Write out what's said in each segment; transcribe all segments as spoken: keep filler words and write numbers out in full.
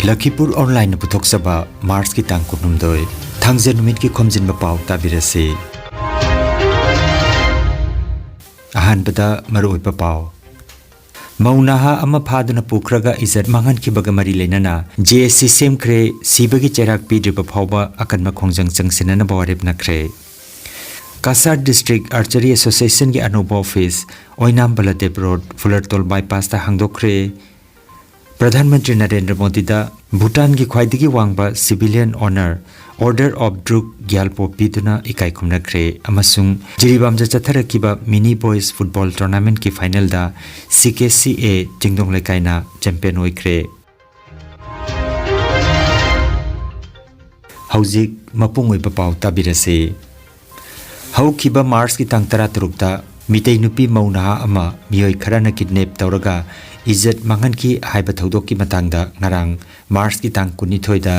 ꯂꯈꯤꯄꯨꯔ ꯑꯣꯟꯂꯥꯏꯟꯅ ꯄꯨꯊꯣꯛꯆꯕ ꯃꯥꯔꯆꯀꯤ ꯇꯥꯡ ꯀꯨꯟꯍꯨꯝꯗꯣꯏ, ꯊꯥꯡꯖ ꯅꯨꯃꯤꯠꯀꯤ ꯈꯣꯝꯖꯤꯟꯕ ꯄꯥꯎ ꯇꯥꯕꯤꯔꯁꯤ꯫ ꯑꯍꯥꯟꯕꯗ ꯃꯔꯨꯑꯣꯏꯕ ꯄꯥꯎ꯫ ꯃꯧ ꯅꯍꯥ ꯑꯃ ꯐꯥꯗꯨꯅ ꯄꯨꯈ꯭ꯔꯒ ꯏꯖꯠ ꯃꯥꯡꯍꯟꯈꯤꯕꯒ ꯃꯔꯤ ꯂꯩꯅꯅ ꯖꯦ ꯑꯦꯁ ꯁꯤ ꯁꯦꯝꯈ꯭ꯔꯦ, ꯁꯤꯕꯒꯤ ꯆꯩꯔꯥꯛ ꯄꯤꯗ꯭ꯔꯤꯕ ꯐꯥꯎꯕ ꯑꯀꯟꯕ ꯈꯣꯡꯖꯪ ꯆꯪꯁꯤꯟꯅꯅꯕ ꯋꯥꯔꯦꯞ ꯅꯈ꯭ꯔꯦ꯫ ꯀꯁꯥꯔ ꯗꯤꯁꯇ꯭ꯔꯤꯛ ꯑꯥꯔꯆꯔꯤ ꯑꯦꯁꯣꯁꯤꯌꯦꯁꯟꯒꯤ ꯑꯅꯧꯕ ꯑꯣꯐꯤꯁ ꯑꯣꯏꯅꯥꯝ ꯕꯂꯗꯦꯕ ꯔꯣꯗ, ꯐꯨꯂꯔꯇꯣꯜ ꯕꯥꯏꯄꯥꯁꯇ ꯍꯥꯡꯗꯣꯛꯈ꯭ꯔꯦ꯫ ꯄ꯭ꯔꯙꯥꯟ ꯃꯟꯇ꯭ꯔꯤ ꯅꯔꯦꯟꯗ꯭ꯔ ꯃꯣꯗꯤꯗ ꯚꯨꯇꯥꯟꯒꯤ ꯈ꯭ꯋꯥꯏꯗꯒꯤ ꯋꯥꯡꯕ civilian honour Order of Druk Gyalpo ꯄꯤꯗꯨꯅ ꯏꯀꯥꯏ ꯈꯨꯝꯅꯈ꯭ꯔꯦ ꯑꯃꯁꯨꯡ ꯖꯤꯔꯤꯕꯥꯝꯗ ꯆꯠꯊꯔꯛꯈꯤꯕ ꯃꯤꯅꯤ ꯕꯣꯏꯁ ꯐꯨꯠꯕꯣꯜ ꯇꯣꯔꯅꯥꯃꯦꯟꯠꯀꯤ ꯐꯥꯏꯅꯦꯜꯗ ꯁꯤ ꯀꯦ ꯁꯤ ꯑꯦ ꯆꯤꯡꯗꯣꯡ ꯂꯩꯀꯥꯏꯅ ꯆꯦꯝꯄꯤꯌꯟ ꯑꯣꯏꯈ꯭ꯔꯦ꯫ ꯍꯧꯖꯤꯛ ꯃꯄꯨꯡ ꯑꯣꯏꯕ ꯄꯥꯎ ꯇꯥꯕꯤꯔꯁꯤ꯫ ꯍꯧꯈꯤꯕ ꯃꯥꯔꯆꯀꯤ ꯇꯥꯡ ꯇꯔꯥꯇꯔꯨꯛꯇ ꯃꯤꯇꯩ ꯅꯨꯄꯤ ꯃꯧ ꯅꯍꯥ ꯑꯃ ꯃꯤꯑꯣꯏ ꯈꯔꯅ ꯀꯤꯗꯅꯦꯞ ꯇꯧꯔꯒ ꯏꯖꯠ ꯃꯥꯡꯍꯟꯈꯤ ꯍꯥꯏꯕ ꯊꯧꯗꯣꯛꯀꯤ ꯃꯇꯥꯡꯗ ꯉꯔꯥꯡ ꯃꯥꯔꯆꯀꯤ ꯇꯥꯡ ꯀꯨꯟꯅꯤꯊꯣꯏꯗ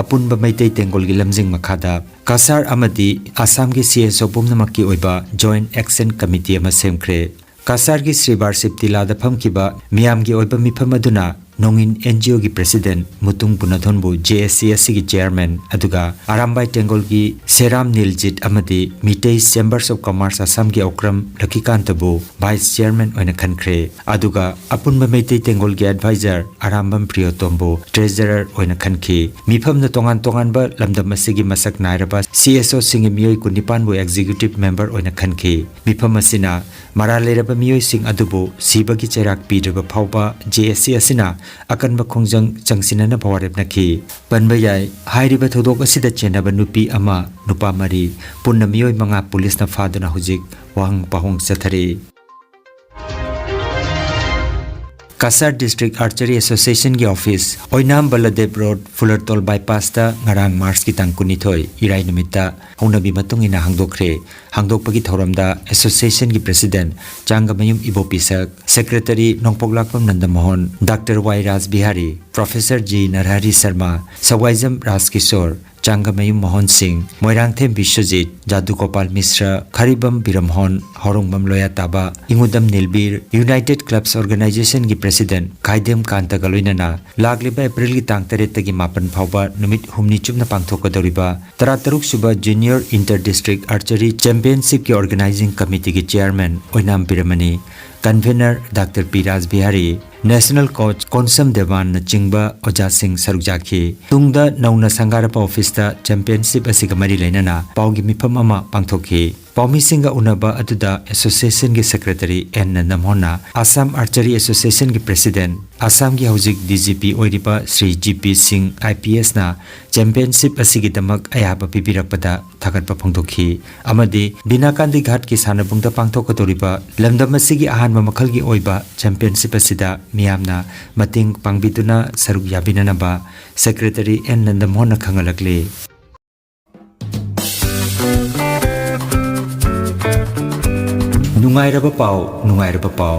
ꯑꯄꯨꯟꯕ ꯃꯩꯇꯩ ꯇꯦꯡꯒꯣꯜꯒꯤ ꯂꯝꯖꯤꯡ ꯃꯈꯥꯗ ꯀꯁꯥꯔ ꯑꯃꯗꯤ ꯑꯁꯥꯝꯒꯤ ꯁꯤ ꯑꯦꯁ ꯑꯣ ꯄꯨꯝꯅꯃꯛꯀꯤ ꯑꯣꯏꯕ ꯖꯣꯏꯟꯠ ꯑꯦꯛꯁꯟ ꯀꯃꯤꯇꯤ ꯑꯃ ꯁꯦꯝꯈ꯭ꯔꯦ꯫ ꯀꯁꯥꯔꯒꯤ ꯁ꯭ꯔꯤ ꯕꯥꯔꯁꯤꯞ ꯇꯤꯂꯥꯗ ꯐꯝꯈꯤꯕ ꯃꯤꯌꯥꯝꯒꯤ ꯑꯣꯏꯕ ꯃꯤꯐꯝ ꯑꯗꯨꯅ ꯅꯣꯡꯏꯟ ꯑꯦꯟ ꯖꯤ ꯑꯣꯒꯤ ꯄ꯭ꯔꯦꯁꯤꯗꯦꯟꯠ ꯃꯨꯇꯨꯡ ꯄꯨꯅꯥꯊꯣꯟꯕꯨ ꯖꯦ ꯑꯦꯁ ꯁꯤ ꯑꯁꯤꯒꯤ ꯆꯦꯌꯔꯃꯦꯟ, ꯑꯗꯨꯒ ꯑꯔꯥꯝꯕꯥꯏ ꯇꯦꯡꯒꯣꯜꯒꯤ ꯁꯦꯔꯥꯝ ꯅꯤꯜꯖꯤꯠ ꯑꯃꯗꯤ ꯃꯤꯇꯩ ꯆꯦꯝꯕꯔꯁ ꯑꯣꯐ ꯀꯃꯔꯁ ꯑꯁꯥꯝꯒꯤ ꯑꯣꯀ꯭ꯔꯝ ꯂꯛꯈꯤꯀꯥꯟꯇꯕꯨ ꯚꯥꯏꯁ ꯆꯦꯌꯔꯃꯦꯟ ꯑꯣꯏꯅ ꯈꯟꯈ꯭ꯔꯦ꯫ ꯑꯗꯨꯒ ꯑꯄꯨꯟꯕ ꯃꯩꯇꯩ ꯇꯦꯡꯒꯣꯜꯒꯤ ꯑꯦꯗꯚꯥꯏꯖꯔ ꯑꯔꯥꯝꯕꯝ ꯄ꯭ꯔꯤꯌꯣꯇꯣꯝꯕꯨ ꯇ꯭ꯔꯦꯖꯔꯔ ꯑꯣꯏꯅ ꯈꯟꯈꯤ꯫ ꯃꯤꯐꯝꯗ ꯇꯣꯉꯥꯟ ꯇꯣꯉꯥꯟꯕ ꯂꯝꯗꯝ ꯑꯁꯤꯒꯤ ꯃꯁꯛ ꯅꯥꯏꯔꯕ ꯁꯤ ꯑꯦꯁ ꯑꯣꯁꯤꯡꯒꯤ ꯃꯤꯑꯣꯏ ꯀꯨꯟꯅꯤꯄꯥꯟꯕꯨ ꯑꯦꯛꯖꯤꯀ꯭ꯌꯨꯇꯤꯚ ꯃꯦꯝꯕꯔ ꯑꯣꯏꯅ ꯈꯟꯈꯤ꯫ ꯃꯤꯐꯝ ꯑꯁꯤꯅ ꯃꯔꯥꯜ ꯂꯩꯔꯕ ꯃꯤꯑꯣꯏꯁꯤꯡ ꯑꯗꯨꯕꯨ ꯁꯤꯕꯒꯤ ꯆꯩꯔꯥꯛ ꯄꯤꯗ꯭ꯔꯤꯕ ꯐꯥꯎꯕ ꯖꯦ ꯑꯦꯁ ꯁꯤ ꯑꯁꯤꯅ ꯑꯀꯟꯕ ꯈꯣꯡꯖꯪ ꯆꯪꯁꯤꯟꯅꯅꯕ ꯋꯥꯔꯦꯞꯅꯈꯤ꯫ ꯄꯟꯕ ꯌꯥꯏ, ꯍꯥꯏꯔꯤꯕ ꯊꯧꯗꯣꯛ ꯑꯁꯤꯗ ꯆꯦꯟꯅꯕ ꯅꯨꯄꯤ ꯑꯃ, ꯅꯨꯄꯥ ꯃꯔꯤ, ꯄꯨꯟꯅ ꯃꯤꯑꯣꯏ ꯃꯉꯥ ꯄꯨꯂꯤꯁꯅ ꯐꯥꯗꯨꯅ ꯍꯧꯖꯤꯛ ꯋꯥꯍꯪ ꯄꯥꯎꯍꯪ ꯆꯠꯊꯔꯤ꯫ ꯀꯁꯥꯔ ꯗꯤꯁꯇ꯭ꯔꯤꯛ ꯑꯥꯔꯆꯔꯤ ꯑꯦꯁꯣꯁꯤꯌꯦꯁꯟꯒꯤ ꯑꯣꯐꯤꯁ, ꯑꯣꯏꯅꯥꯝ ꯕꯂꯗꯦꯕ ꯔꯣꯗ, ꯐꯨꯂꯔꯇꯣꯜ ꯕꯥꯏꯄꯥꯁꯇ ꯉꯔꯥꯡ ꯃꯥꯔꯆꯀꯤ ꯇꯥꯡ ꯀꯨꯟꯅꯤꯊꯣꯏ, ꯏꯔꯥꯏ ꯅꯨꯃꯤꯠꯇ ꯍꯧꯅꯕꯤ ꯃꯇꯨꯡ ꯏꯟꯅ ꯍꯥꯡꯗꯣꯛꯈ꯭ꯔꯦ꯫ ꯍꯥꯡꯗꯣꯛꯄꯒꯤ ꯊꯧꯔꯝꯗ ꯑꯦꯁꯣꯁꯤꯌꯦꯁꯟꯒꯤ ꯄ꯭ꯔꯦꯁꯤꯗꯦꯟꯠ ꯆꯥꯡꯒꯃꯌꯨꯝ ꯏꯕꯣꯄꯤꯁꯛ, ꯁꯦꯀ꯭ꯔꯦꯇꯔꯤ ꯅꯣꯡꯄꯣꯛꯂꯥꯛꯄꯝ ꯅꯟꯗꯃꯣꯍꯟ, ꯗꯥꯛꯇꯔ ꯋꯥꯏ ꯔꯥꯖꯕꯤꯍꯥꯔꯤ, ꯄ꯭ꯔꯣꯐꯦꯁꯔ ꯖꯤ ꯅꯔꯍꯔꯤ ꯁꯔꯃ, ꯁꯋꯥꯏꯖꯝ ꯔꯥꯖꯀꯤꯁꯣꯔ, ꯆꯥꯡꯒꯃꯌꯨꯝ ꯃꯣꯍꯟ ꯁꯤꯡ, Moirangthem Biswajit, ꯖꯥꯗꯨꯒꯣꯄꯥꯜ ꯃꯤꯁ꯭ꯔ, ꯈꯔꯤꯕꯝ ꯕꯤꯔꯝꯍꯣꯟ, ꯍꯧꯔꯣꯡꯕꯝ ꯂꯣꯌꯥꯇꯥꯕ, ꯏꯉꯨꯗꯝ ꯅꯤꯜꯕꯤꯔ, United Clubs Organization ꯒꯤ President ꯈꯥꯏꯗꯦꯝ ꯀꯥꯟꯇꯒ ꯂꯣꯏꯅꯅ ꯂꯥꯛꯂꯤꯕ ꯑꯦꯄ꯭ꯔꯤꯜꯒꯤ ꯇꯥꯡ ꯇꯔꯦꯠꯇꯒꯤ ꯃꯥꯄꯟ ꯐꯥꯎꯕ ꯅꯨꯃꯤꯠ ꯍꯨꯝꯅꯤ ꯆꯨꯞꯅ ꯄꯥꯡꯊꯣꯛꯀꯗꯧꯔꯤꯕ ꯇꯔꯥꯇꯔꯨꯛ ꯁꯨꯕ Junior Inter District Archery Championship ꯀꯤ Organizing Committee ꯒꯤ Chairman ꯑꯣꯏꯅꯥꯝ ꯕꯤꯔꯃꯅꯤ, Convener ꯗꯥꯛꯇꯔ ꯄꯤ ꯔꯥꯖꯕꯤꯍꯥꯔꯤ, National Coach ꯀꯣꯟꯁꯝ ꯗꯦꯕꯥꯟꯅꯆꯤꯡꯕ ꯑꯣꯖꯥꯁꯤꯡ ꯁꯔꯨꯛ ꯌꯥꯈꯤ꯫ ꯇꯨꯡꯗ ꯅꯧꯅ ꯁꯪꯒꯥꯔꯕ ꯑꯣꯐꯤꯁꯇ ꯆꯦꯝꯄꯤꯌꯟꯁꯤꯞ ꯑꯁꯤꯒ ꯃꯔꯤ ꯂꯩꯅꯅ ꯄꯥꯎꯒꯤ ꯃꯤꯐꯝ ꯑꯃ ꯄꯥꯡꯊꯣꯛꯈꯤ꯫ ꯄꯥꯎꯃꯤꯁꯤꯡꯒ ꯎꯅꯕ ꯑꯗꯨꯗ ꯑꯦꯁꯣꯁꯤꯌꯦꯁꯟꯒꯤ ꯁꯦꯀ꯭ꯔꯦꯇꯔꯤ ꯑꯦꯟ ꯅꯟꯗꯃꯣꯍꯟꯅ ꯑꯁꯥꯝ ꯑꯥꯔꯆꯔꯤ ꯑꯦꯁꯣꯁꯤꯌꯦꯁꯟꯒꯤ ꯄ꯭ꯔꯦꯁꯤꯗꯦꯟꯠ, ꯑꯁꯥꯝꯒꯤ ꯍꯧꯖꯤꯛ ꯗꯤ ꯖꯤ ꯄꯤ ꯑꯣꯏꯔꯤꯕ ꯁ꯭ꯔꯤ ꯖꯤ ꯄꯤ ꯁꯤꯡ ꯑꯥꯏ ꯄꯤ ꯑꯦꯁꯅ ꯆꯦꯝꯄꯤꯌꯟꯁꯤꯞ ꯑꯁꯤꯒꯤꯗꯃꯛ ꯑꯌꯥꯕ ꯄꯤꯕꯤꯔꯛꯄꯗ ꯊꯥꯒꯠꯄ ꯐꯣꯡꯗꯣꯛꯈꯤ ꯑꯃꯗꯤ ꯕꯤꯅꯥꯀꯥꯟꯗꯤ ꯘꯥꯠꯀꯤ ꯁꯥꯟꯅꯕꯨꯡꯗ ꯄꯥꯡꯊꯣꯛꯀꯗꯧꯔꯤꯕ ꯂꯝꯗꯝ ꯑꯁꯤꯒꯤ ꯑꯍꯥꯟꯕ ꯃꯈꯜꯒꯤ ꯑꯣꯏꯕ ꯆꯦꯝꯄꯤꯌꯟꯁꯤꯞ ꯑꯁꯤꯗ ꯃꯤꯌꯥꯝꯅ ꯃꯇꯦꯡ ꯄꯥꯡꯕꯤꯗꯨꯅ ꯁꯔꯨꯛ ꯌꯥꯕꯤꯅꯅꯕ ꯁꯦꯀ꯭ꯔꯦꯇꯔꯤ ꯑꯦꯟ ꯅꯟꯗꯃꯣꯍꯟꯅ ꯈꯪꯍꯜꯂꯛꯂꯤ꯫ ꯅꯨꯡꯉꯥꯏꯔꯕ ꯄꯥꯎ, ꯅꯨꯡꯉꯥꯏꯔꯕ ꯄꯥꯎ꯫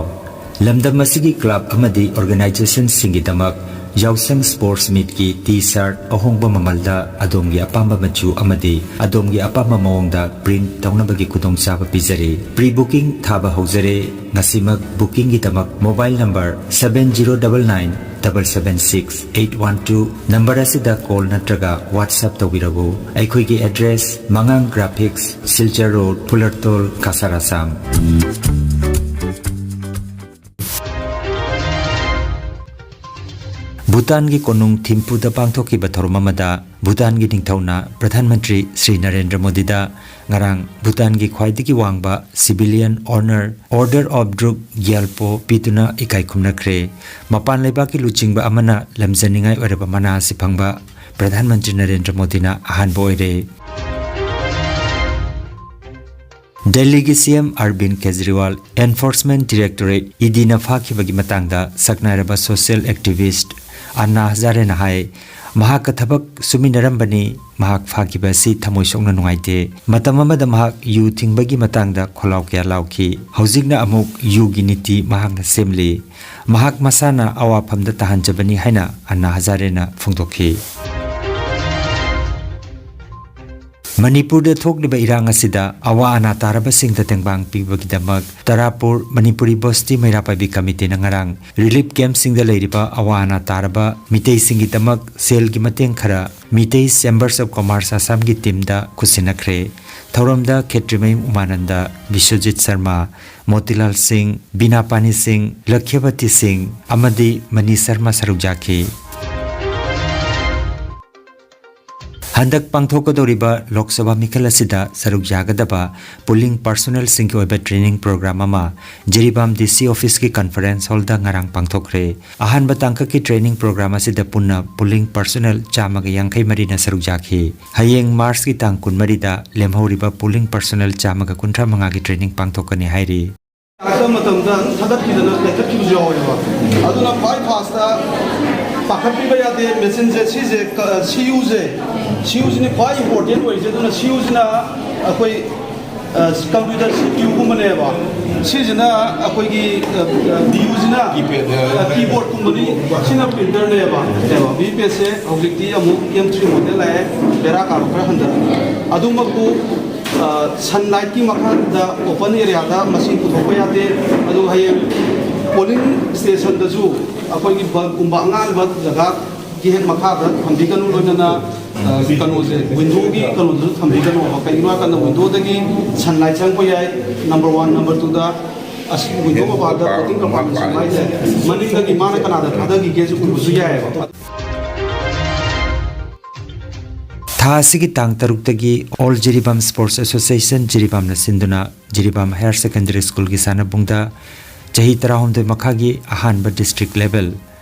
ꯂꯝꯗꯝ ꯑꯁꯤꯒꯤ ꯀ꯭ꯂꯕ ꯑꯃꯗꯤ ꯑꯣꯔꯒꯅꯥꯏꯖꯦꯁꯟꯁꯤꯡꯒꯤꯗꯃꯛ ꯌꯥꯎꯁꯪ ꯁ꯭ꯄꯣꯔꯠꯁ ꯃꯤꯠꯀꯤ ꯇꯤ ꯁꯥꯔꯠ ꯑꯍꯣꯡꯕ ꯃꯃꯜꯗ ꯑꯗꯣꯝꯒꯤ ꯑꯄꯥꯝꯕ ꯃꯆꯨ ꯑꯃꯗꯤ ꯑꯗꯣꯝꯒꯤ ꯑꯄꯥꯝꯕ ꯃꯑꯣꯡꯗ ꯄ꯭ꯔꯤꯟꯠ ꯇꯧꯅꯕꯒꯤ ꯈꯨꯗꯣꯡꯆꯥꯕ ꯄꯤꯖꯔꯤ꯫ ꯄ꯭ꯔꯤ ꯕꯨꯀꯤꯡ ꯊꯥꯕ ꯍꯧꯖꯔꯦ꯫ ꯉꯁꯤꯃꯛ ꯕꯨꯀꯤꯡꯒꯤꯗꯃꯛ mobile number seven zero double nine double seven six eight one two number ꯑꯁꯤꯗ ꯀꯣꯜ ꯅꯠꯇ꯭ꯔꯒ WhatsApp ꯇꯧꯕꯤꯔꯛꯎ꯫ ꯑꯩꯈꯣꯏꯒꯤ ꯑꯦꯗ꯭ꯔꯦꯁ, ꯃꯉꯥꯡ ꯒ꯭ꯔꯥꯐꯤꯛꯁ, ꯁꯤꯜꯆꯔ ꯔꯣꯗ, ꯐꯨꯂꯔꯇꯣꯜ, ꯀꯁꯥꯔ, ꯑꯁꯥꯝ꯫ ꯚꯨꯇꯥꯟꯒꯤ ꯀꯣꯅꯨꯡ ꯊꯤꯝꯄꯨꯗ ꯄꯥꯡꯊꯣꯛꯈꯤꯕ ꯊꯧꯔꯝ ꯑꯃꯗ ꯚꯨꯇꯥꯟꯒꯤ ꯅꯤꯡꯊꯧꯅ ꯄ꯭ꯔꯙꯥꯟ ꯃꯟꯇ꯭ꯔꯤ ꯁ꯭ꯔꯤ ꯅꯔꯦꯟꯗ꯭ꯔ ꯃꯣꯗꯤꯗ ꯉꯔꯥꯡ ꯚꯨꯇꯥꯟꯒꯤ ꯈ꯭ꯋꯥꯏꯗꯒꯤ ꯋꯥꯡꯕ civilian honour Order of Druk Gyalpo ꯄꯤꯗꯨꯅ ꯏꯀꯥꯏ ꯈꯨꯝꯅꯈ꯭ꯔꯦ꯫ ꯃꯄꯥꯟ ꯂꯩꯕꯥꯛꯀꯤ ꯂꯨꯆꯤꯡꯕ ꯑꯃꯅ ꯂꯝꯖꯅꯤꯡꯉꯥꯏ ꯑꯣꯏꯔꯕ ꯃꯅꯥ ꯑꯁꯤ ꯐꯪꯕ ꯄ꯭ꯔꯙꯥꯟ ꯃꯟꯇ꯭ꯔꯤ ꯅꯔꯦꯟꯗ꯭ꯔ ꯃꯣꯗꯤꯅ ꯑꯍꯥꯟꯕ ꯑꯣꯏꯔꯦ꯫ ꯗꯦꯜꯂꯤꯒꯤ ꯁꯤ M ꯑꯔꯕꯤꯟ Kejriwal Enforcement Directorate, E ꯗꯤꯅ ꯐꯥꯈꯤꯕꯒꯤ ꯃꯇꯥꯡꯗ ꯁꯛꯅꯥꯏꯔꯕ social activist ꯑꯟꯅꯥ ꯍꯖꯥꯔꯦꯅ ꯍꯥꯏ, ꯃꯍꯥꯛꯀ ꯊꯕꯛ ꯁꯨꯃꯤꯟꯅꯔꯝꯕꯅꯤ, ꯃꯍꯥꯛ ꯐꯥꯈꯤꯕ ꯑꯁꯤ ꯊꯃꯣꯏ ꯁꯣꯛꯅ ꯅꯨꯡꯉꯥꯏꯇꯦ꯫ ꯃꯇꯝ ꯑꯃꯗ ꯃꯍꯥꯛ ꯌꯨ ꯊꯤꯡꯕꯒꯤ ꯃꯇꯥꯡꯗ ꯈꯣꯜꯂꯥꯎ ꯀꯌꯥ ꯂꯥꯎꯈꯤ꯫ ꯍꯧꯖꯤꯛꯅ ꯑꯃꯨꯛ ꯌꯨꯒꯤ ꯅꯤꯇꯤ ꯃꯍꯥꯛꯅ ꯁꯦꯝꯂꯤ꯫ ꯃꯍꯥꯛ ꯃꯁꯥꯅ ꯑꯋꯥꯐꯝꯗ ꯇꯥꯍꯟꯖꯕꯅꯤ ꯍꯥꯏꯅ ꯑꯟꯅꯥ ꯍꯖꯥꯔꯦꯅ ꯐꯣꯡꯗꯣꯛꯈꯤ꯫ ꯃꯅꯤꯄꯨꯔꯗ ꯊꯣꯛꯂꯤꯕ ꯏꯔꯥꯡ ꯑꯁꯤꯗ ꯑꯋꯥ ꯑꯅꯥ ꯇꯥꯔꯕꯁꯤꯡꯗ ꯇꯦꯡꯕꯥꯡ ꯄꯤꯕꯒꯤꯗꯃꯛ ꯇꯔꯥꯄꯨꯔ ꯃꯅꯤꯄꯨꯔꯤ ꯕꯁꯇꯤ ꯃꯩꯔꯥ ꯄꯥꯏꯕꯤ ꯀꯃꯤꯇꯤꯅ ꯉꯔꯥꯡ ꯔꯤꯂꯤꯐ ꯀꯦꯝꯞꯁꯤꯡꯗ ꯂꯩꯔꯤꯕ ꯑꯋꯥ ꯑꯅꯥ ꯇꯥꯔꯕ ꯃꯤꯇꯩꯁꯤꯡꯒꯤꯗꯃꯛ ꯁꯦꯜꯒꯤ ꯃꯇꯦꯡ ꯈꯔ ꯃꯤꯇꯩ ꯆꯦꯝꯕꯔꯁ ꯑꯣꯐ ꯀꯣꯃꯔꯁ ꯑꯁꯥꯝꯒꯤ ꯇꯤꯝꯗ ꯈꯨꯠꯁꯤꯟꯅꯈ꯭ꯔꯦ꯫ ꯊꯧꯔꯝꯗ ꯈꯦꯇ꯭ꯔꯤꯃꯌꯨꯝ ꯎꯃꯥꯅꯟꯗ, ꯕꯤꯁ꯭ꯋꯖꯤꯠ ꯁꯔꯃ, ꯃꯣꯇꯤꯂꯥꯜ ꯁꯤꯡ, ꯕꯤꯅꯥ ꯄꯥꯅꯤ ꯁꯤꯡ, ꯂꯛꯈ꯭ꯌꯕꯇꯤ ꯁꯤꯡ ꯑꯃꯗꯤ ꯃꯅꯤ ꯁꯔꯃ ꯁꯔꯨꯛ ꯌꯥꯈꯤ꯫ ꯍꯟꯗꯛ ꯄꯥꯡꯊꯣꯛꯀꯗꯧꯔꯤꯕ ꯂꯣꯛ ꯁꯚꯥ ꯃꯤꯈꯜ ꯑꯁꯤꯗ ꯁꯔꯨꯛ ꯌꯥꯒꯗꯕ ꯄꯣꯂꯤꯡ ꯄꯥꯔꯁꯣꯅꯦꯜꯁꯤꯡꯒꯤ ꯑꯣꯏꯕ ꯇ꯭ꯔꯦꯅꯤꯡ ꯄ꯭ꯔꯣꯒ꯭ꯔꯥꯝ ꯑꯃ ꯖꯤꯔꯤꯕꯥꯝ ꯗꯤ ꯁꯤ ꯑꯣꯐꯤꯁꯀꯤ ꯀꯟꯐꯔꯦꯟꯁ ꯍꯣꯜꯗ ꯉꯔꯥꯡ ꯄꯥꯡꯊꯣꯛꯈ꯭ꯔꯦ꯫ ꯑꯍꯥꯟꯕ ꯇꯥꯡꯀꯛꯀꯤ ꯇ꯭ꯔꯦꯅꯤꯡ ꯄ꯭ꯔꯣꯒ꯭ꯔꯥꯝ ꯑꯁꯤꯗ ꯄꯨꯟꯅ ꯄꯣꯂꯤꯡ ꯄꯥꯔꯁꯣꯅꯦꯜ ꯆꯥꯝꯃꯒ ꯌꯥꯡꯈꯩ ꯃꯔꯤꯅ ꯁꯔꯨꯛ ꯌꯥꯈꯤ꯫ ꯍꯌꯦꯡ ꯃꯥꯔꯆꯀꯤ ꯇꯥꯡ ꯀꯨꯟꯃꯔꯤꯗ ꯂꯦꯝꯍꯧꯔꯤꯕ ꯄꯣꯂꯤꯡ ꯄꯥꯔꯁꯣꯅꯦꯜ ꯆꯥꯝꯃꯒ ꯀꯨꯟꯊ꯭ꯔꯥ ꯃꯉꯥꯒꯤ ꯇ꯭ꯔꯦꯅꯤꯡ ꯄꯥꯡꯊꯣꯛꯀꯅꯤ ꯍꯥꯏꯔꯤ꯫ ꯂꯥꯛꯄ ꯃꯇꯝꯗ ꯑꯗꯨꯝ ꯊꯥꯗꯠꯈꯤꯗꯅ ꯂꯩꯊꯠꯈꯤꯕꯁꯨ ꯌꯥꯎꯋꯦꯕ꯫ ꯑꯗꯨꯅ ꯈ꯭ꯋꯥꯏ ꯐꯥꯁꯇ ꯄꯥꯈꯠꯄꯤꯕ ꯌꯥꯗꯦ꯫ ꯃꯦꯆꯤꯟꯁꯦ ꯁꯤꯁꯦ ꯁꯤ ꯌꯨꯁꯦ ꯁꯤ ꯌꯨꯁꯤꯅ ꯈ꯭ꯋꯥꯏ ꯏꯝꯄꯣꯔꯇꯦꯟ ꯑꯣꯏꯔꯤꯁꯦ꯫ ꯑꯗꯨꯅ ꯁꯤ ꯌꯨꯁꯤꯅ ꯑꯩꯈꯣꯏ ꯀꯝꯄ꯭ꯌꯨꯇꯔ ꯁꯤ ꯄꯤ ꯌꯨꯒꯨꯝꯕꯅꯦꯕ꯫ ꯁꯤꯁꯤꯅ ꯑꯩꯈꯣꯏꯒꯤ ꯕꯤ ꯌꯨꯁꯤꯅ ꯀꯤꯕꯣꯔꯗꯀꯨꯝꯕꯅꯤ꯫ ꯁꯤꯅ ꯄ꯭ꯔꯤꯟꯇꯔꯅꯦꯕ꯫ ꯕꯤ ꯄꯦꯠꯁꯦ ꯍꯧꯖꯤꯛꯇꯤ ꯑꯃꯨꯛ ꯑꯦꯝ ꯊ꯭ꯔꯤ ꯃꯣꯗꯦꯜ ꯂꯥꯛꯑꯦ꯫ ꯕꯦꯔꯥ ꯀꯥꯕ ꯈꯔ ꯍꯟꯊꯔꯦ꯫ ꯑꯗꯨꯃꯛꯄꯨ ꯁꯟꯂꯥꯏꯠꯀꯤ ꯃꯈꯥꯗ ꯑꯣꯄꯟ ꯑꯦꯔꯤꯌꯥꯗ ꯃꯁꯤ ꯄꯨꯊꯣꯛꯄ ꯌꯥꯗꯦ꯫ ꯑꯗꯨꯒ ꯍꯌꯦꯡ ꯄꯣꯂꯤꯡ ꯁ꯭ꯇꯦꯁꯟꯗꯁꯨ ꯑꯩꯈꯣꯏꯒꯤ ꯕꯜꯕꯀꯨꯝꯕ ꯑꯉꯥꯟꯕ ꯖꯒꯥꯒꯤ ꯍꯦꯛ ꯃꯈꯥꯗ ꯊꯝꯕꯤꯒꯅꯨ꯫ ꯂꯣꯏꯅꯅ ꯀꯩꯅꯣꯁꯦ, ꯋꯤꯟꯗꯣꯒꯤ ꯀꯩꯅꯣꯗꯨꯁꯨ ꯊꯝꯕꯤꯒꯅꯣꯕ꯫ ꯀꯩꯒꯤꯅꯣ ꯍꯥꯏꯀꯥꯟꯗ ꯋꯤꯟꯗꯣꯗꯒꯤ ꯁꯟꯂꯥꯏꯠ ꯆꯪꯉꯛꯄ ꯌꯥꯏ꯫ Number one. ꯅꯝꯕꯔ ꯇꯨꯗ ꯑꯁꯤ ꯋꯤꯟꯗꯣ ꯃꯄꯥꯗ ꯕꯣꯇꯤꯡ ꯀꯝꯄꯥꯔꯠꯃꯦꯟ ꯍꯥꯏꯁꯦ ꯃꯅꯤꯡꯗꯒꯤ ꯃꯥꯅ ꯀꯅꯥꯗ ꯊꯥꯗꯈꯤꯒꯦꯁꯨ ꯎꯕꯁꯨ ꯌꯥꯏꯑꯕ꯫ ꯊꯥ ꯑꯁꯤꯒꯤ ꯇꯥꯡ ꯇꯔꯨꯛꯇꯒꯤ ꯑꯣꯜ ꯖꯤꯔꯤꯕꯥꯝ ꯁ꯭ꯄꯣꯔꯠꯁ ꯑꯦꯁꯣꯁꯤꯌꯦꯁꯟ ꯖꯤꯔꯤꯕꯥꯝꯅ ꯁꯤꯟꯗꯨꯅ ꯖꯤꯔꯤꯕꯥꯝ ꯍꯥꯌꯔ ꯁꯦꯀꯦꯟꯗꯔꯤ ꯁ꯭ꯀꯨꯜꯒꯤ ꯁꯥꯟꯅꯕꯨꯡꯗ ꯆꯍꯤ ꯇꯔꯥꯍꯨꯝꯗꯣꯏ ꯃꯈꯥꯒꯤ ꯑꯍꯥꯟꯕ district level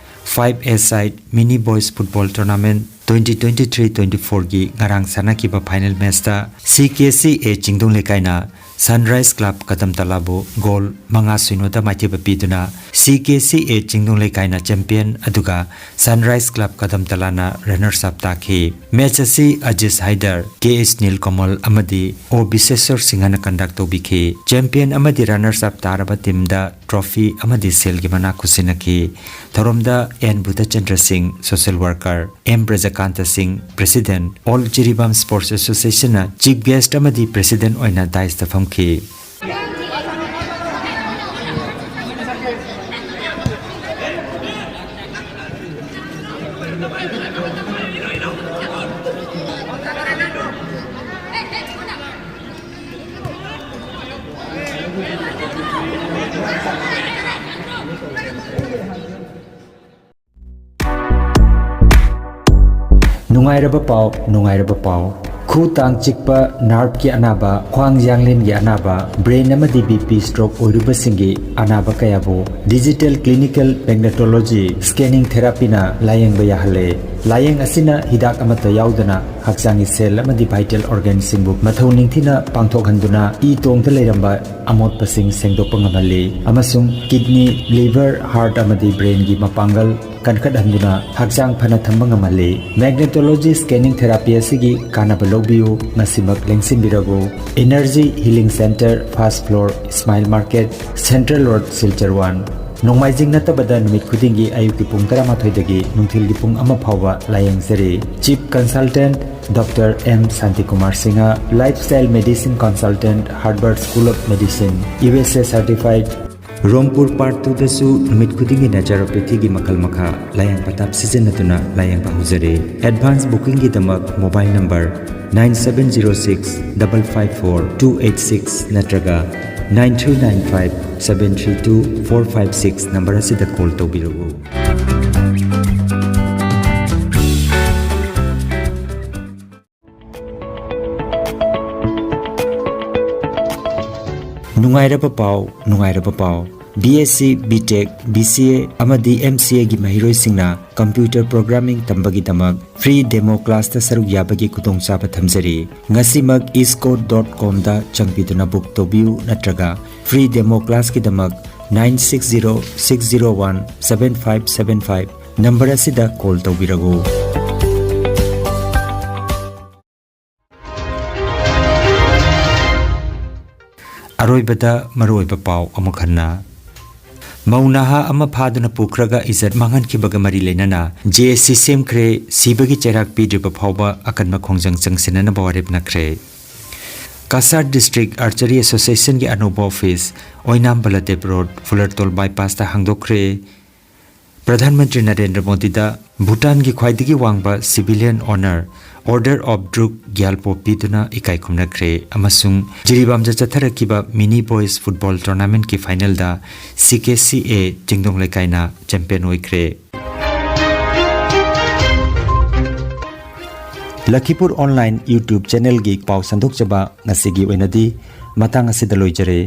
five A side mini boys football tournament twenty twenty three twenty ꯐꯣꯔꯒꯤ ꯉꯔꯥꯡ ꯁꯥꯟꯅꯈꯤꯕ ꯐꯥꯏꯅꯦꯜ ꯃꯦꯆꯇ C K C A Chingdong ꯂꯩꯀꯥꯏꯅ ꯁꯟꯔꯥꯏꯖ ꯀ꯭ꯂꯕ ꯀꯗꯝꯇꯂꯥꯕꯨ ꯒꯣꯜ ꯃꯉꯥ ꯁꯤꯅꯣꯗ ꯃꯥꯏꯊꯤꯕ ꯄꯤꯗꯨꯅ C K C A Chingdong ꯂꯩꯀꯥꯏꯅ ꯆꯦꯝꯄꯤꯌꯟ ꯑꯗꯨꯒ ꯁꯟꯔꯥꯏꯖ ꯀ꯭ꯂꯕ ꯀꯗꯝꯇꯂꯥꯅ ꯔꯅꯔꯁ ꯑꯞ ꯇꯥꯈꯤ꯫ ꯃꯦꯆ ꯑꯁꯤ ꯑꯖꯤꯁ ꯍꯥꯏꯗꯔ, ꯀꯦ ꯑꯦꯁ ꯅꯤꯜꯀꯃꯜ ꯑꯃꯗꯤ ꯑꯣ ꯕꯤꯁꯦꯁ꯭ꯋꯔ ꯁꯤꯡꯍꯅ ꯀꯟꯗꯛ ꯇꯧꯕꯤꯈꯤ꯫ ꯆꯦꯝꯄꯤꯌꯟ ꯑꯃꯗꯤ ꯔꯅꯔꯁ ꯑꯞ ꯇꯥꯔꯕ ꯇꯤꯝꯗ trophy ꯑꯃꯗꯤ ꯁꯦꯜꯒꯤ ꯃꯅꯥ ꯈꯨꯠꯁꯤꯟꯅꯈꯤ꯫ ꯊꯧꯔꯝꯗ ꯑꯦꯟ ꯕꯨꯙꯆꯟꯗ꯭ꯔ ꯁꯤꯡ, social worker, ꯑꯦꯝ ꯕ꯭ꯔꯖꯀꯥꯟꯇ ꯁꯤꯡ, president, All Jiribam Sports Associationꯅ chief guest ꯑꯃꯗꯤ president ꯑꯣꯏꯅ daisꯇ ꯐꯝꯈꯤ꯫ ꯅꯨꯡꯉꯥꯏꯔꯕ ꯄꯥꯎ, ꯅꯨꯡꯉꯥꯏꯔꯕ ꯄꯥꯎ꯫ ꯈꯨ ꯇꯥꯡ ꯆꯤꯛꯄ, nerveꯀꯤ ꯑꯅꯥꯕ, ꯈ꯭ꯋꯥꯡ ꯌꯥꯡꯂꯦꯟꯒꯤ ꯑꯅꯥꯕ, brain ꯑꯃꯗꯤ BP stroke ꯑꯣꯏꯔꯨꯕꯁꯤꯡꯒꯤ ꯑꯅꯥꯕ ꯀꯌꯥꯕꯨ digital clinical magnetology scanning therapyꯅ ꯂꯥꯌꯦꯡꯕ ꯌꯥꯍꯜꯂꯦ꯫ ꯂꯥꯌꯦꯡ ꯑꯁꯤꯅ ꯍꯤꯗꯥꯛ ꯑꯃꯠꯇ ꯌꯥꯎꯗꯅ ꯍꯛꯆꯥꯡꯒꯤ cell ꯑꯃꯗꯤ vital organꯁꯤꯡꯕꯨ ꯃꯊꯧ ꯅꯤꯡꯊꯤꯅ ꯄꯥꯡꯊꯣꯛꯍꯟꯗꯨꯅ ꯏ ꯇꯣꯡꯗ ꯂꯩꯔꯝꯕ ꯑꯃꯣꯠꯄꯁꯤꯡ ꯁꯦꯡꯗꯣꯛꯄ ꯉꯝꯍꯜꯂꯤ ꯑꯃꯁꯨꯡ kidney, liver, heart ꯑꯃꯗꯤ brainꯒꯤ ꯃꯄꯥꯡꯒꯜ ꯀꯟꯈꯠꯍꯟꯗꯨꯅ ꯍꯛꯆꯥꯡ ꯐꯅ ꯊꯝꯕ ꯉꯝꯍꯜꯂꯤ꯫ Magnetology scanning therapy ꯑꯁꯤꯒꯤ ꯀꯥꯟꯅꯕ ꯂꯧꯕꯤꯌꯨ, ꯉꯁꯤꯃꯛ ꯂꯦꯡꯁꯤꯟꯕꯤꯔꯕꯨ꯫ Energy Healing Center, first floor, Smile Market, Central Road, Silchar one꯫ ꯅꯣꯡꯃꯥꯏꯖꯤꯡ ꯅꯠꯇꯕꯗ ꯅꯨꯃꯤꯠ ꯈꯨꯗꯤꯡꯒꯤ ꯑꯌꯨꯛꯀꯤ ꯄꯨꯡ ꯇꯔꯥꯃꯥꯊꯣꯏꯗꯒꯤ ꯅꯨꯡꯊꯤꯜꯒꯤ ꯄꯨꯡ ꯑꯃ ꯐꯥꯎꯕ ꯂꯥꯌꯦꯡꯖꯔꯤ꯫ Chief Consultant Doctor M Santikumar Singha, Lifestyle Medicine Consultant, Harvard School of Medicine, USA certified꯫ ꯔꯣꯡꯄꯨꯔ Part twoꯗꯁꯨ ꯅꯨꯃꯤꯠ ꯈꯨꯗꯤꯡꯒꯤ naturopathyꯒꯤ ꯃꯈꯜ ꯃꯈꯥ ꯂꯥꯌꯦꯡ ꯄꯊꯥꯞ ꯁꯤꯖꯤꯟꯅꯗꯨꯅ ꯂꯥꯌꯦꯡꯕ ꯍꯧꯖꯔꯤ꯫ Advance bookingꯒꯤꯗꯃꯛ mobile number nine seven zero six double five four two eight six ꯅꯠꯇ꯭ꯔꯒ nine three nine five seven three two four five six number ꯑꯁꯤꯗ call ꯇꯧꯕꯤꯔꯛꯎ꯫ ꯅꯨꯡꯉꯥꯏꯔꯕ ꯄꯥꯎ, ꯅꯨꯡꯉꯥꯏꯔꯕ ꯄꯥꯎ꯫ BSc, BTech, BCA ꯑꯃꯗꯤ MCAꯒꯤ ꯃꯍꯩꯔꯣꯏꯁꯤꯡꯅ computer programming ꯇꯝꯕꯒꯤꯗꯃꯛ free demo classꯇ ꯁꯔꯨꯛ ꯌꯥꯕꯒꯤ ꯈꯨꯗꯣꯡꯆꯥꯕ ꯊꯝꯖꯔꯤ꯫ ꯉꯁꯤꯃꯛ eastcoast dot comꯗ ꯆꯪꯕꯤꯗꯨꯅ book ꯇꯧꯕꯤꯌꯨ ꯅꯠꯇ꯭ꯔꯒ free demo classꯀꯤꯗꯃꯛ nine six zero six zero one seven five seven five number ꯑꯁꯤꯗ call ꯇꯧꯕꯤꯔꯛꯎ꯫ ꯑꯔꯣꯏꯕꯗ ꯃꯔꯨꯑꯣꯏꯕ ꯄꯥꯎ ꯑꯃꯨꯛ ꯍꯟꯅ꯫ ꯃꯧ ꯅꯍꯥ ꯑꯃ ꯐꯥꯗꯨꯅ ꯄꯨꯈ꯭ꯔꯒ ꯏꯖꯠ ꯃꯥꯡꯍꯟꯈꯤꯕꯒ ꯃꯔꯤ ꯂꯩꯅꯅ ꯖꯦ ꯑꯦꯁ ꯁꯤ ꯁꯦꯝꯈ꯭ꯔꯦ꯫ ꯁꯤꯕꯒꯤ ꯆꯩꯔꯥꯛ ꯄꯤꯗ꯭ꯔꯤꯕ ꯐꯥꯎꯕ ꯑꯀꯟꯕ ꯈꯣꯡꯖꯪ ꯆꯪꯁꯤꯟꯅꯅꯕ ꯋꯥꯔꯦꯞ ꯅꯈ꯭ꯔꯦ꯫ ꯀꯁꯥꯔ ꯗꯤꯁꯇ꯭ꯔꯤꯛ ꯑꯥꯔꯆꯔꯤ ꯑꯦꯁꯣꯁꯤꯌꯦꯁꯟꯒꯤ ꯑꯅꯧꯕ ꯑꯣꯐꯤꯁ ꯑꯣꯏꯅꯥꯝ ꯕꯂꯗꯦꯕ ꯔꯣꯗ, ꯐꯨꯂꯔꯇꯣꯜ ꯕꯥꯏꯄꯥꯁꯇ ꯍꯥꯡꯗꯣꯛꯈ꯭ꯔꯦ꯫ ꯄ꯭ꯔꯙꯥꯟ ꯃꯟꯇ꯭ꯔꯤ ꯅꯔꯦꯟꯗ꯭ꯔ ꯃꯣꯗꯤꯗ ꯚꯨꯇꯥꯟꯒꯤ ꯈ꯭ꯋꯥꯏꯗꯒꯤ ꯋꯥꯡꯕ civilian honour Order of Druk Gyalpo ꯄꯤꯗꯨꯅ ꯏꯀꯥꯏ ꯈꯨꯝꯅꯈ꯭ꯔꯦ ꯑꯃꯁꯨꯡ ꯖꯤꯔꯤꯕꯥꯝꯗ ꯆꯠꯊꯔꯛꯈꯤꯕ ꯃꯤꯅꯤ ꯕꯣꯏꯁ ꯐꯨꯠꯕꯣꯜ ꯇꯣꯔꯅꯥꯃꯦꯟꯠꯀꯤ ꯐꯥꯏꯅꯦꯜꯗ ꯁꯤ ꯀꯦ ꯁꯤ ꯑꯦ ꯆꯤꯡꯗꯣꯡ ꯂꯩꯀꯥꯏꯅ ꯆꯦꯝꯄꯤꯌꯟ ꯑꯣꯏꯈ꯭ꯔꯦ꯫ ꯂꯈꯤꯄꯨꯔ ꯑꯣꯟꯂꯥꯏꯟ YouTube ꯆꯦꯅꯦꯜꯒꯤ ꯄꯥꯎ ꯁꯟꯗꯣꯛꯆꯕ ꯉꯁꯤꯒꯤ ꯑꯣꯏꯅꯗꯤ ꯃꯇꯥꯡ ꯑꯁꯤꯗ ꯂꯣꯏꯖꯔꯦ꯫